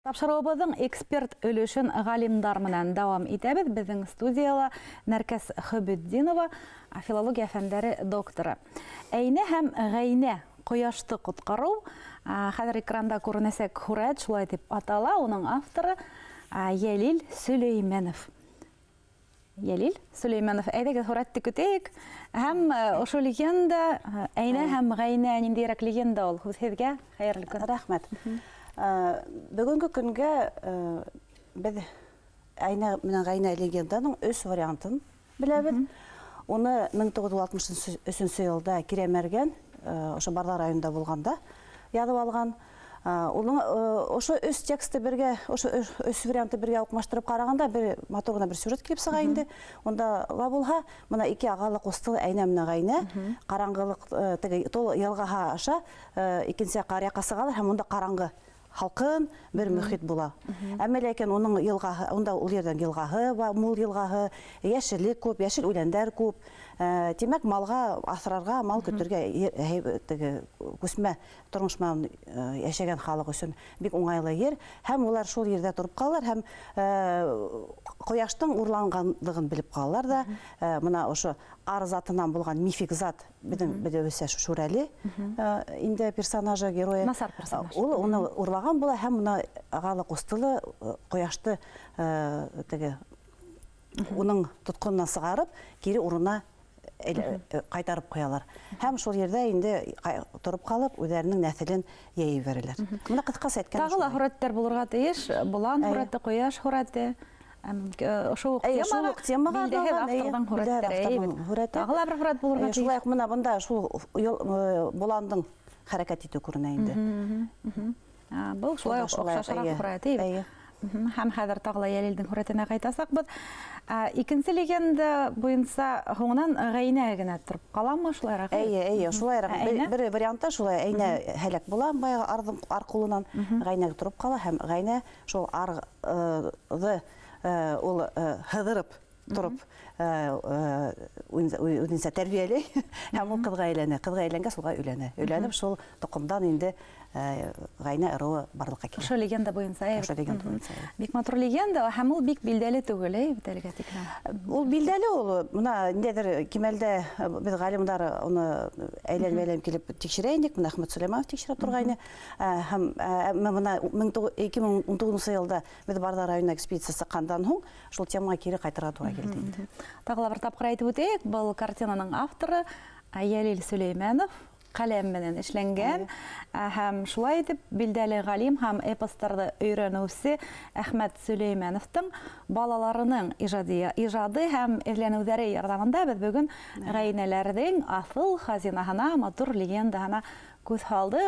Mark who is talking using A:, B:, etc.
A: Тапшырыуыбыҙҙың эксперт өлөшөн ғалимдар менән дауам итәбеҙ. Беҙҙең студияла Нәркәс Хөбетдинова, филология фәндәре докторы. Әйнә һәм Ғәйнә ҡояшты ҡотҡарыу. Хәҙер экранда күренәсәк һүрәт шулай тип атала. Уның авторы Йәлил Сөләймәнов. Йәлил Сөләймәнов, әйҙәгеҙ һүрәтте көтәйек. Һәм ошо легенда Әйнә һәм Ғәйнә ниндәйерәк легенда ул? Һүҙ һеҙгә, хәйерле көн.
B: Рәхмәт. Бөгөнгө көнгә беҙ Әйнә менән Ғәйнә легенданың өс вариантын беләбеҙ. Уны 1963 йылда Кирәмәргән, ошо Барҙа районында булғанда яҙып алған. Уның ошо өс тексты бергә, ошо өс варианты бергә уҡмаштырып ҡарағанда бер матур ғына бер сюжет килеп сыға инде. Унда ла булһа, бына ике ағалы ҡусты Әйнә менән Ғәйнә ҡараңғылыҡ теге тол йылғаһы аша икенсе яҡҡа яҡҡа сығалар һәм унда ҡараңғы һалҡын бер мөхит була. Әммә ләкин уның йылғаһы, унда ул ерҙән йылғаһы бар, мул йылғаһы, йәшеллек күп, йәшел үләндәр күп. Тимәк, малға аҫрарға, мал көтөргә теге күсмә тормош менән йәшәгән халыҡ өсөн бик уңайлы ер. Һәм улар шул ерҙә тороп ҡалалар һәм ҡояштың урланғанлығын белеп ҡалалар ҙа, бына ошо ар затынан булған мифик зат беҙҙең белеүебеҙсә Шүрәле инде персонажы, геройы.
A: Насар персонаж.
B: Ул уны урлаған була һәм бына ағалы ҡустылы ҡояшты теге уның тотҡононан сығарып, кире урынына ҡайтарып ҡуялар. Һәм шул ерҙә инде тороп ҡалып, үҙҙәренең нәҫелен йәйеп ебәрәләр. Бына ҡыҫҡаса әйткәндә
A: Тағы ла һүрәттәр булырға тейеш. Болан һүрәте, ҡояш һүрәте. Ошо уҡ темаға билдәһеҙ авторҙың һүрәттәре. Тағы ла бер һүрәт булырға тейеш.
B: Шулай уҡ бына бында шул боландың хәрәкәт итеү күренә инде.
A: Был шулай уҡ оҡшашыраҡ һүрәт. Һәм хәҙер тағы ла Йәлилдең һүрәтенә ҡайтасаҡбыҙ. Икенсе легенда буйынса һуңынан Ғәйнә генә тороп ҡаламы, шулайыраҡ?
B: Эйе, эйе, шулайыраҡ. Бер вариантта шулай Әйнә һәләк була баяғы арҙың ар ҡулынан, Ғәйнә тороп ҡала һәм Ғәйнә шул арҙы ул һыҙырып тороп үҙенсә тәрбиәләй һәм ул ҡыҙға әйләнә. Ҡыҙға әйләнгәс уға өйләнә. Өйләнеп шул тоҡомдан инде Ғәйнә ырыуы барлыҡҡа килә.
A: Ошо легенда буйынса.
B: Ошо легенда буйынса.
A: Бик матур легенда һәм ул бик билдәле түгел, бит әлегә тиклем.
B: Ул билдәле ул. Бына ниндәйҙер кимәлдә беҙ ғалимдар уны әйләнеп-әйләнеп килеп тикшерә инек. Бына Әхмәт Сөләйманов тикшерә торғайны. Һәм бына 2019 йылда беҙ Барҙа районына экспедиция сыҡҡандан һуң шул темаға кире ҡайтырға тура килде инде.
A: Тағы ла бер тапҡыр әйтеп үтәйек, был картинаның авторы Йәлил Сөләймәнов, ҡәләм менән эшләнгән һәм шулай итеп билдәле ғалим һәм эпостарҙы өйрәнеүсе Әхмәт Сөләймәновтың балаларының ижады һәм эҙләнеүҙәре ярҙамында беҙ бөгөн ғәйнәләрҙең аҫыл хазинаһына, матур легендаһына күҙ һалдыҡ.